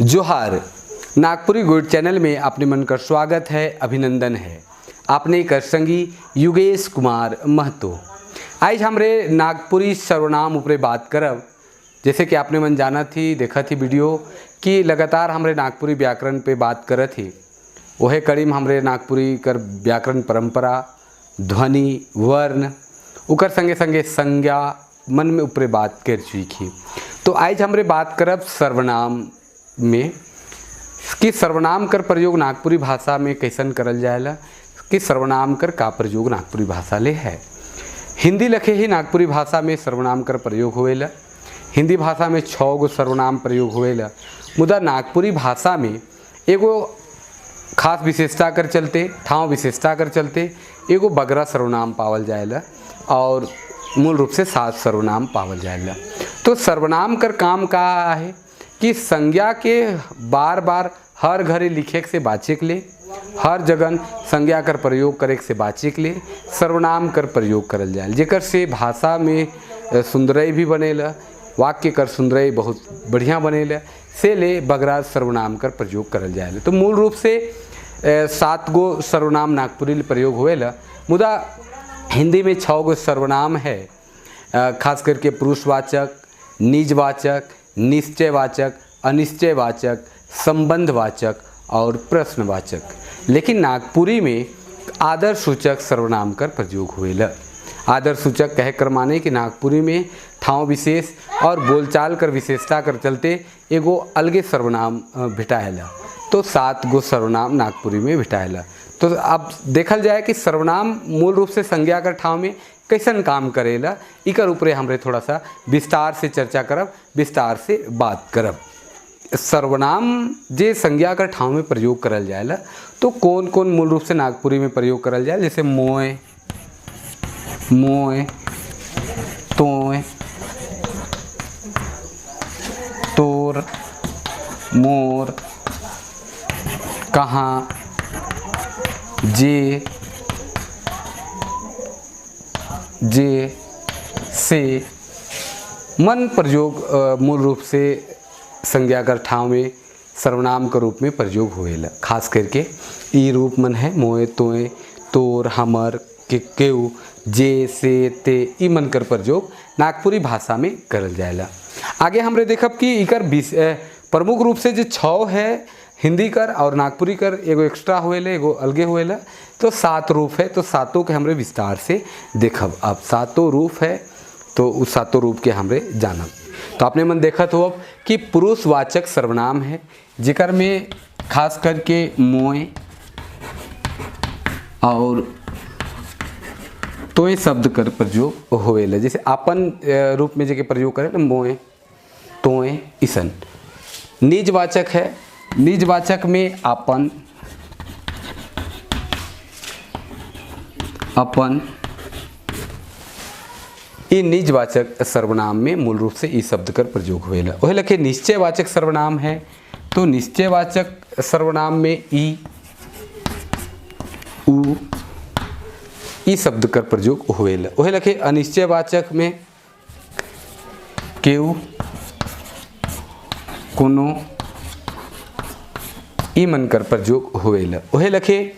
जोहार। Nagpuri good channel में आपने मन का स्वागत है, अभिनंदन है। आपने कर संगी युगेश कुमार महतो। आज हमरे नागपुरी सर्वनाम ऊपर बात करब। जैसे कि आपने मन जाना थी, देखा थी वीडियो कि लगातार हमरे नागपुरी व्याकरण पे बात करत थी। वह कड़ी में हमरे नागपुरी कर व्याकरण परंपरा, ध्वनि, वर्ण, उकर संगे संगे संज्ञा मन में ऊपर बात कर चुकी। तो आज हमरे बात करब सर्वनाम में कि सर्वनाम कर प्रयोग नागपुरी भाषा में कैसन करल जाएला, कि सर्वनाम कर का प्रयोग नागपुरी भाषा ले है। हिंदी लखे ही नागपुरी भाषा में सर्वनाम कर प्रयोग होएला। हिंदी भाषा में 6 गो सर्वनाम प्रयोग होएला, मुदा नागपुरी भाषा में एगो खास विशेषता कर चलते, ठाव विशेषता कर चलते एगो बगरा सर्वनाम पावल जाएला और मूल रूप से 7 सर्वनाम पावल जाएला। तो सर्वनाम कर काम का है कि संज्ञा के बार बार हर घरे लिखे से बाचे के लिए, हर जगन संज्ञा कर प्रयोग करे से बाचे के लिए सर्वनाम कर प्रयोग करल जाए, जेकर से भाषा में सुंदरई भी बनेला, वाक्य कर सुंदरई बहुत बढ़िया बनेला, से ले बगरा सर्वनाम कर प्रयोग करल जाए। तो मूल रूप से 7 गो सर्वनाम नागपुरी ले प्रयोग होएला, मुदा हिंदी में 6 गो सर्वनाम है, खास करके पुरुषवाचक, निजवाचक, निश्चयवाचक, अनिश्चयवाचक, संबंधवाचक और प्रश्नवाचक। लेकिन नागपुरी में आदर सूचक सर्वनाम कर प्रयोग होएला। आदर सूचक कहे कर माने कि नागपुरी में ठाव विशेष और बोलचाल कर विशेषता कर चलते एगो अलगे सर्वनाम भेटाएला। तो 7 गो सर्वनाम नागपुरी में भेटाएला। तो अब देखल जाए कि सर्वनाम मूल रूप से संज्ञा कर ठाव में कैसन काम करेला, इकर ऊपरे हमरे थोड़ा सा विस्तार से चर्चा करब, विस्तार से बात करब। सर्वनाम जे संज्ञा कर ठाव में प्रयोग करल जाएला, तो कौन कौन मूल रूप से नागपुरी में प्रयोग करल जाए, जैसे मोय, मोय, तोय, तोर, मोर, कहाँ, जे, जे, से मन प्रयोग मूल रूप से संज्ञा कर ठाव में सर्वनाम के रूप में प्रयोग होएला। खास करके ई रूप मन है मोय, तोय, तोर, हमर, के, केऊ, जे, से, ते, ई मन कर प्रयोग नागपुरी भाषा में करल जाएला। आगे हमरे देखब कि इकर प्रमुख रूप से जो 6 है हिंदी कर और नागपुरी कर एगो एक्स्ट्रा होएला, एगो अलगे होएला, तो 7 रूप है। तो सातों के हमरे विस्तार से देखब। अब सातों रूप है तो उस सातों रूप के हमरे जानब। तो आपने मन देखत हो अब कि पुरुषवाचक सर्वनाम है, जेकर में खास करके मोय और तोय शब्द कर प्रयोग होएला। जैसे अपन रूप में जेके प्रयोग करें मोय, तोय, इसन। निजवाचक है, निजवाचक में अपन, अपन, ये निजवाचक सर्वनाम में मूल रूप से इस शब्द कर प्रयोग होएला। वही लखे निश्चयवाचक सर्वनाम है, तो निश्चयवाचक सर्वनाम में ई, उ, ई शब्द कर प्रयोग होएला। वही लखे अनिश्चयवाचक में केऊ, कोनो, ई मन कर प्रयोग होएला। वही लखे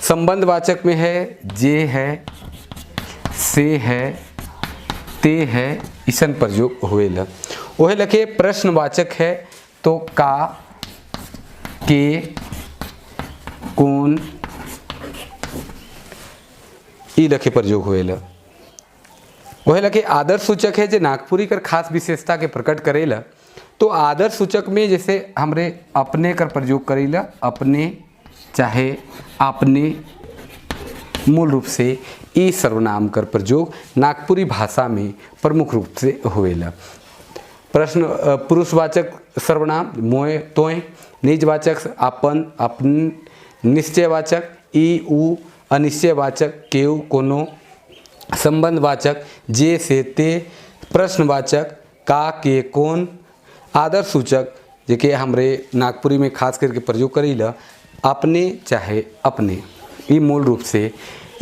संबंधवाचक में है जे है, से है, ते है, इसन प्रयोग होएला। वही लखे प्रश्नवाचक है, तो का, के, कौन, ई लखे प्रयोग होएला। वही लखे आदर सूचक है, जे नागपुरी कर खास विशेषता के प्रकट करेला। तो आदर सूचक में जैसे हमरे अपने कर प्रयोग करेला, अपने चाहे आपने, मूल रूप से ई सर्वनाम कर प्रयोग नागपुरी भाषा में प्रमुख रूप से होएला। प्रश्न पुरुषवाचक सर्वनाम मोय, तोय, निजवाचक अपन, अपन, निश्चयवाचक ई, उ, अनिश्चयवाचक केऊ, कोनो, संबंधवाचक जे, से, ते, प्रश्नवाचक का, के, कौन, आदर सूचक जेके हमरे नागपुरी में खास करके प्रयोग करीला अपने चाहे अपने, ये मूल रूप से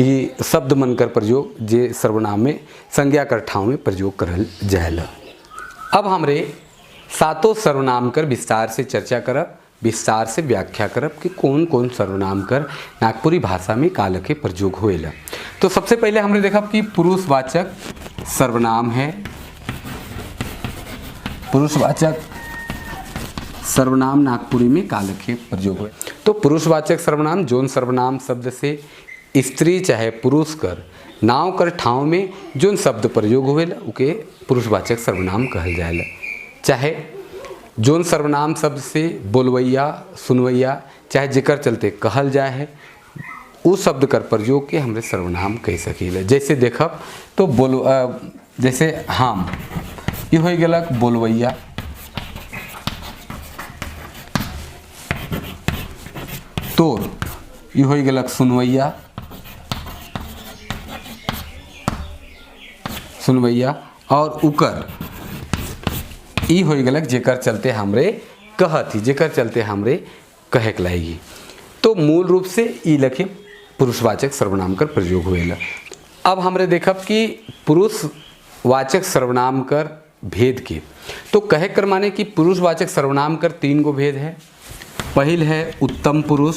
ये शब्द मन कर प्रयोग जे सर्वनाम में संज्ञा कर ठाव में प्रयोग करल जाएला। अब हमरे सातों सर्वनाम कर विस्तार से चर्चा करब, विस्तार से व्याख्या करब कि कौन कौन सर्वनाम कर नागपुरी भाषा में काल के प्रयोग होएला। तो सबसे पहले हमने देखा कि पुरुषवाचक सर्वनाम है। पुरुषवाचक सर्वनाम नागपुरी में काल के प्रयोग हुए। तो पुरुषवाचक सर्वनाम जोन सर्वनाम शब्द से स्त्री चाहे पुरुष कर नाव कर ठाव में जोन शब्द प्रयोग होएला उके पुरुषवाचक सर्वनाम कहल जाएला। चाहे जोन सर्वनाम शब्द से बोलवैया सुनवैया चाहे जेकर चलते कहल जाए है उस शब्द कर प्रयोग के हमरे सर्वनाम कह सकीला। जैसे देखब तो बोल जैसे हम ये हो गलक बोलवैया, तोर ये हो गलक सुनवैया, सुनवैया और उकर ई हो गलक जेकर चलते हमरे कहत ही, जेकर चलते हमरे कहे के लागी। तो मूल रूप से ई लखे पुरुषवाचक सर्वनाम कर प्रयोग होएला। अब हमरे देखब कि पुरुषवाचक सर्वनाम कर भेद के, तो कहे कर माने कि पुरुषवाचक सर्वनाम कर तीन गो भेद है। पहिल है उत्तम पुरुष,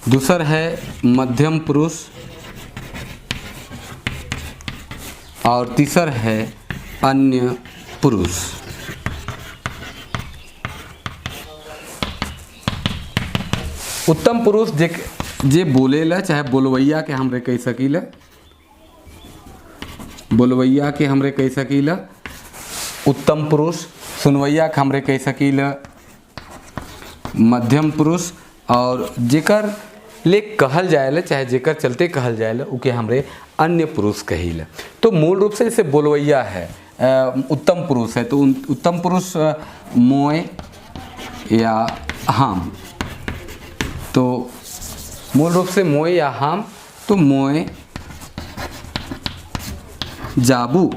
दूसर है मध्यम पुरुष और तीसर है अन्य पुरुष। उत्तम पुरुष जे बोलेला चाहे बोलवैया के हमरे कह सकीला, बोलवैया के हमरे कह सकीला उत्तम पुरुष, सुनवैया के हमरे कह सकीला मध्यम पुरुष और जेकर ले कहल जाएला चाहे जेकर चलते कहल जाएला उके हमरे अन्य पुरुष कहिला। तो मूल रूप से जैसे बोलवैया है उत्तम पुरुष है, तो उत्तम पुरुष मोय या हम, तो मूल रूप से मोय या हम, तो मोय जाबू,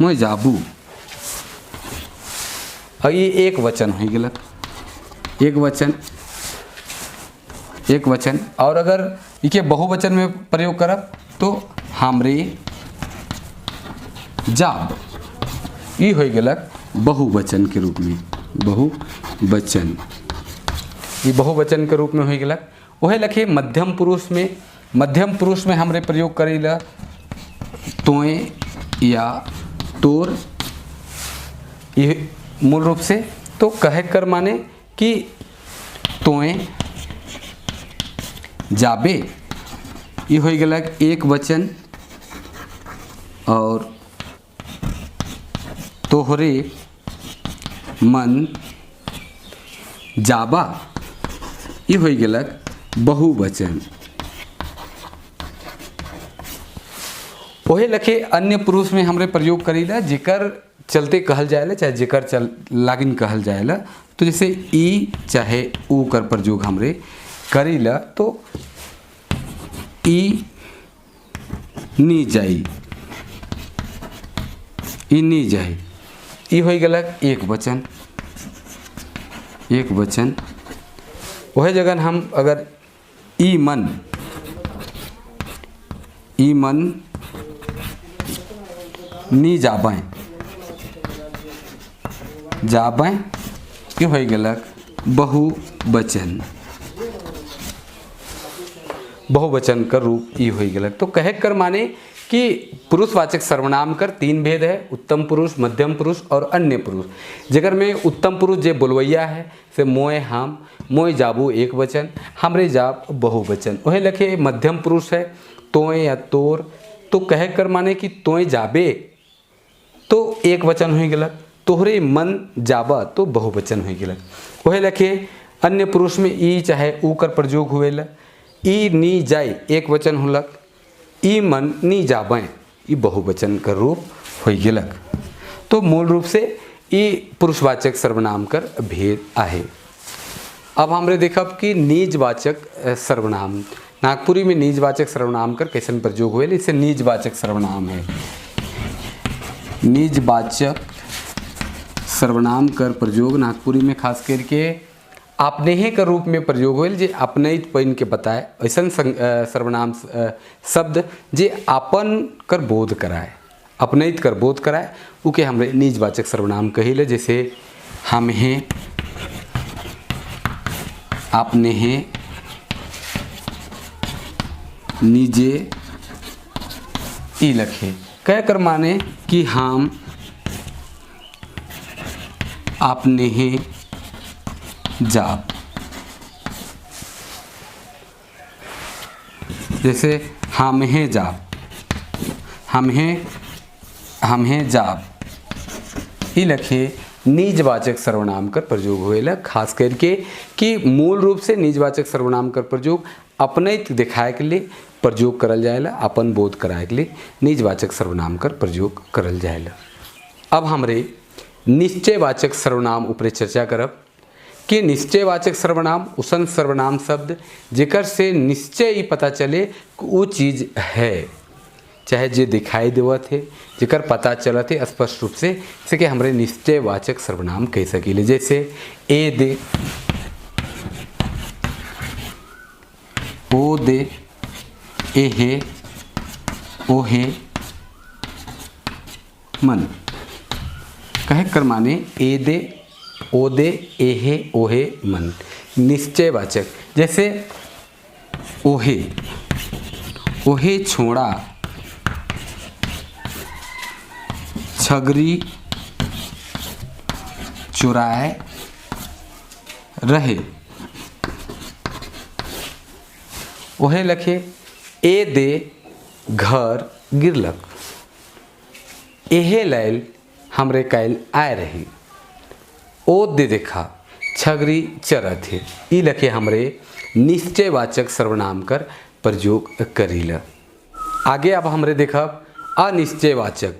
मोय जाबू और ये एक वचन हो गया, एक वचन, एक वचन। और अगर इके बहुवचन में प्रयोग करब तो हमरे जाब, ये हो गलक बहुवचन के रूप में, बहुवचन, ये बहुवचन के रूप में हो गलक। वह लखे मध्यम पुरुष में, मध्यम पुरुष में हमरे प्रयोग करेला तोय या तोर, ये मूल रूप से तो कहे कर माने कि तोय जाबे, ये हो गलक एक वचन और तोहरे मन जाबा, ये हो गलक बहुवचन। वही लखे अन्य पुरुष में हमरे प्रयोग करीला जेकर चलते कहल जाएला चाहे जेकर चल लागिन कहल जाएला, तो जैसे ई चाहे ऊ कर प्रयोग हमरे करीला तो ई नी जाई, ई नी जाई, ई हो गलक एक वचन, एक वचन। वह जगह हम अगर ई मन, ई मन नी जाबें, जाबें, ये हो गलक बहुवचन, बहुवचन का रूप ई हो गलक। तो कहे कर माने कि पुरुषवाचक सर्वनाम कर तीन भेद है, उत्तम पुरुष, मध्यम पुरुष और अन्य पुरुष। जेकर में उत्तम पुरुष जे बोलवैया है से मोय हम, मोय जाबू एक वचन, हमरे जाब बहुवचन। वह लखे मध्यम पुरुष है तोय या तोर, तो कहे कर माने कि तोय जाबे तो एक वचन हो गलक, तोहरे मन जाबा तो बहुवचन हो गलक। वह लखे अन्य पुरुष में ई चाहे ऊ कर प्रयोग हुएला, ई नी जाए एक वचन होलक, ई मन नी जाबें ई बहुवचन का रूप हो गलक। तो मूल रूप से ई पुरुषवाचक सर्वनाम कर भेद आहे। अब हमरे देखब कि निजवाचक सर्वनाम, नागपुरी में निजवाचक सर्वनाम कर कैसन प्रयोग हुए। इसे निजवाचक सर्वनाम है। निजवाचक सर्वनाम कर प्रयोग नागपुरी में खास करके अपनेहे के रूप में प्रयोग होल जे अपनैत पैन के बताए, ऐसन सर्वनाम शब्द जे आपन कर बोध कराए, अपनैत कर बोध कराए, उके हमरे निजवाचक सर्वनाम कहिले। जैसे हम हैं, आपने हैं, निजे, ई लखे। कह कर माने कि हम, आपने हैं, जाप। जैसे हम हैं जाप, हम हैं, हम हैं जाप, ई लखे निजवाचक सर्वनाम कर प्रयोग होएला। खास करके कि मूल रूप से निजवाचक सर्वनाम कर प्रयोग अपनैत दिखाए के लिए प्रयोग करल जाएला, अपन बोध कराए के लिए निजवाचक सर्वनाम कर प्रयोग करल जाएला। अब हमरे निश्चयवाचक सर्वनाम ऊपर चर्चा करब कि निश्चयवाचक सर्वनाम उसन सर्वनाम शब्द जेकर से निश्चय ही पता चले कि वो चीज़ है, चाहे जे दिखाई देवत है, जेकर पता चलत है स्पष्ट रूप से, से कि हमरे निश्चयवाचक सर्वनाम कह सकीले। जैसे ए दे, ओ दे, ए हे, ओ हे, मन। कहे कर माने ए दे, ओ दे, ए हे, ओ हे, मन, निश्चयवाचक। जैसे ओहे, ओहे छोड़ा, छगरी चुराए रहे। ओहे लखे ए दे घर गिरलक, एहे लैल हमरे कायल आए रही, ओ दे देखा छगरी चरत है। ई लखे हमरे निश्चयवाचक सर्वनाम कर प्रयोग करीला। आगे अब हमरे देखब अनिश्चयवाचक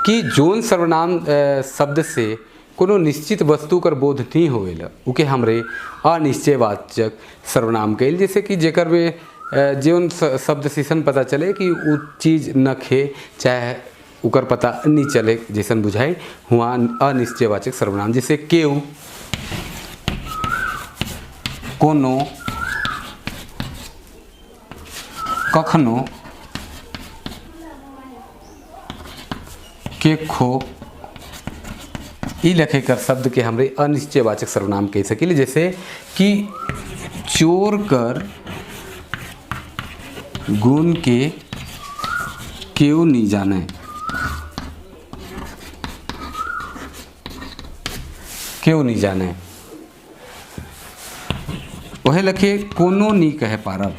कि जोन सर्वनाम शब्द से कोनो निश्चित वस्तु कर बोध नहीं होवेला, उके हमरे अनिश्चयवाचक सर्वनाम कहिल। जैसे कि जेकर में जोन शब्द से पता चले कि उ चीज़ न खे, चाहे उकर पता नहीं चले, जैसन बुझाई हुआ अनिश्चयवाचक सर्वनाम। जैसे केऊ, कोनो, कखनो, के खो, ई लखे कर शब्द के हमरे अनिश्चयवाचक सर्वनाम कह सकीले। जैसे कि चोर कर गुण के केऊ नहीं जाने, केऊ नहीं जाने। वह लखे कोनो नी कहे पारब,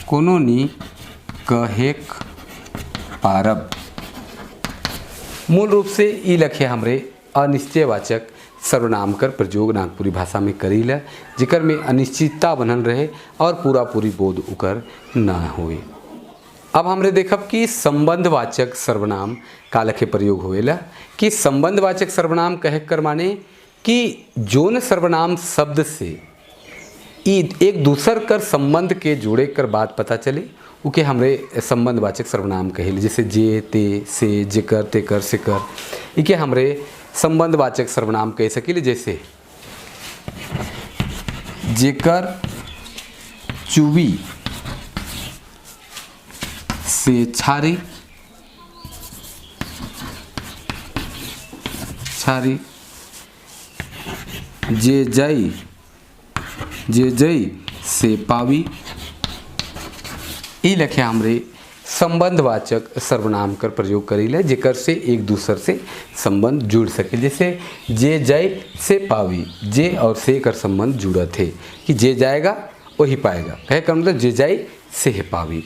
कोनो नी कहे पारब। मूल रूप से ई लखे हमरे अनिश्चयवाचक सर्वनाम कर प्रयोग नागपुरी भाषा में करीला, जिकर में अनिश्चितता बनल रहे और पूरा पूरी बोध उकर न होए। अब हमरे देखब कि संबंधवाचक सर्वनाम का लखे प्रयोग होएला। कि संबंधवाचक सर्वनाम कहे कर माने कि जोन सर्वनाम शब्द से एक दूसर कर संबंध के जोड़े कर बात पता चले, उके हमरे संबंधवाचक सर्वनाम कहिले। जैसे जे, ते, से, जेकर, तेकर, सेकर, इके हमरे संबंधवाचक सर्वनाम कह सकीले। जैसे जेकर चुवी से छारी, छारी, जे जई, जे जई से पावी। ई लखे हमरे संबंधवाचक सर्वनाम कर प्रयोग करीले, जेकर से एक दूसर से संबंध जुड़ सके। जैसे जे जय से पावी, जे और से कर संबंध जुड़त है कि जे जाएगा वही पाएगा, कहे कर मतलब जे जाय से है पावी।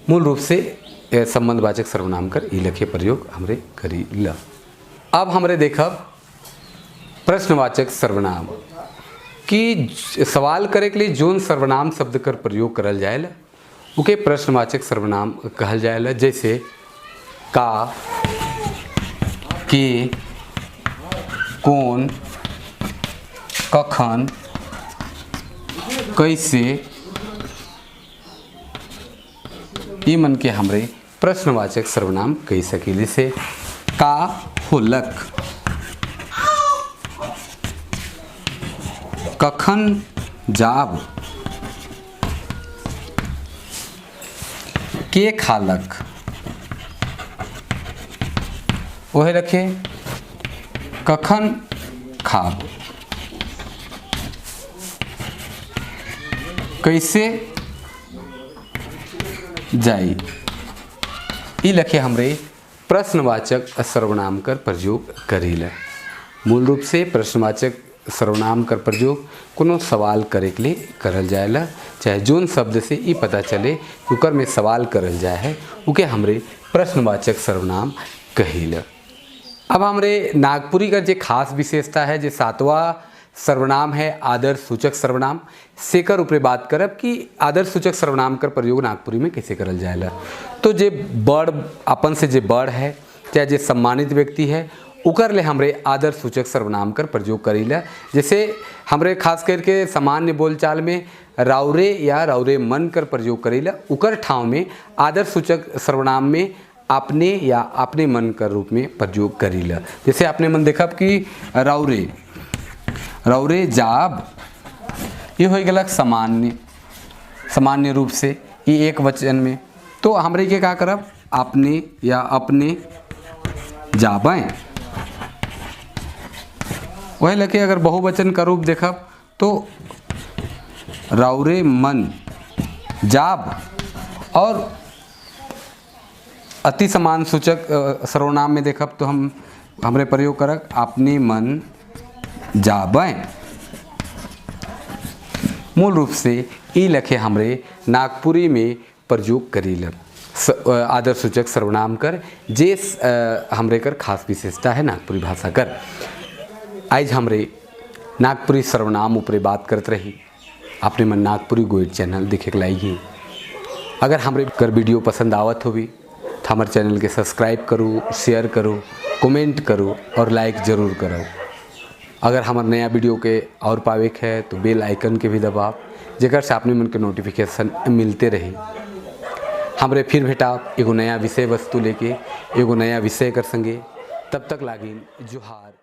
मूल रूप से संबंधवाचक सर्वनाम कर ई लखे प्रयोग हमरे करीला। अब हमरे देखब प्रश्नवाचक सर्वनाम कि सवाल करे के लिए जोन सर्वनाम शब्द कर प्रयोग करल जाएला उके प्रश्नवाचक सर्वनाम कहल जाएला। जैसे का, के, कौन, कखन, कैसे, ई मन के हमरे प्रश्नवाचक सर्वनाम कह सकीले। जैसे का होलक, कखन जाब, के खालक, ओहे रखे कखन खाब, कैसे जाई। ई लखे हमरे प्रश्नवाचक सर्वनाम कर प्रयोग करीला। मूल रूप से प्रश्नवाचक सर्वनाम कर प्रयोग कोनो सवाल करे के लिए करल जाएला, चाहे जोन शब्द से ई पता चले कि ओकर में सवाल करल जाए है उके हमरे प्रश्नवाचक सर्वनाम कहिला। अब हमरे नागपुरी का जे खास विशेषता है, जे सातवां सर्वनाम है आदर सूचक सर्वनाम, सेकर ऊपर बात करब कि आदर सूचक सर्वनाम कर प्रयोग नागपुरी में कैसे करल जाएला। तो जे बड़ अपन से जे बड़ है चाहे जे सम्मानित व्यक्ति है उकर ले हमरे आदर सूचक सर्वनाम कर प्रयोग करीला। जैसे हमरे खास करके सामान्य बोलचाल में राउरे या राउरे मन कर प्रयोग करीला, उकर ठाव में आदर सूचक सर्वनाम में अपने या अपने मन कर रूप में प्रयोग करीला। जैसे अपने मन देखब कि राउरे, राउरे जाब, ये हो गलक सामान्य, सामान्य रूप से ये एक वचन में, तो हमरे के का करब अपने या अपने जाबें। वही लके अगर बहुवचन का रूप देखब तो राउरे मन जाब, और अति समान सूचक सर्वनाम में देखब तो हम हमरे प्रयोग करक अपने मन जाबें। मूल रूप से ई लखे हमरे नागपुरी में प्रयोग करीला आदर सूचक सर्वनाम कर, जे हमरे कर खास विशेषता है नागपुरी भाषा कर। आज हमरे नागपुरी सर्वनाम ऊपर बात करते रही। अपने मन नागपुरी गोइड चैनल देखे के लागी। अगर हमरे कर वीडियो पसंद आवत होगी तो हमारे चैनल के सब्सक्राइब करो, शेयर करो, कमेंट करो और लाइक ज़रूर करो। अगर हमारे नया वीडियो के और पावे के है तो बेल आइकन के भी दबाव, जेकर से अपने मन के नोटिफिकेशन मिलते रहे। हमरे फिर भेटा एगो नया विषय वस्तु लेके, एगो नया विषय कर संगे। तब तक लागिन जोहार।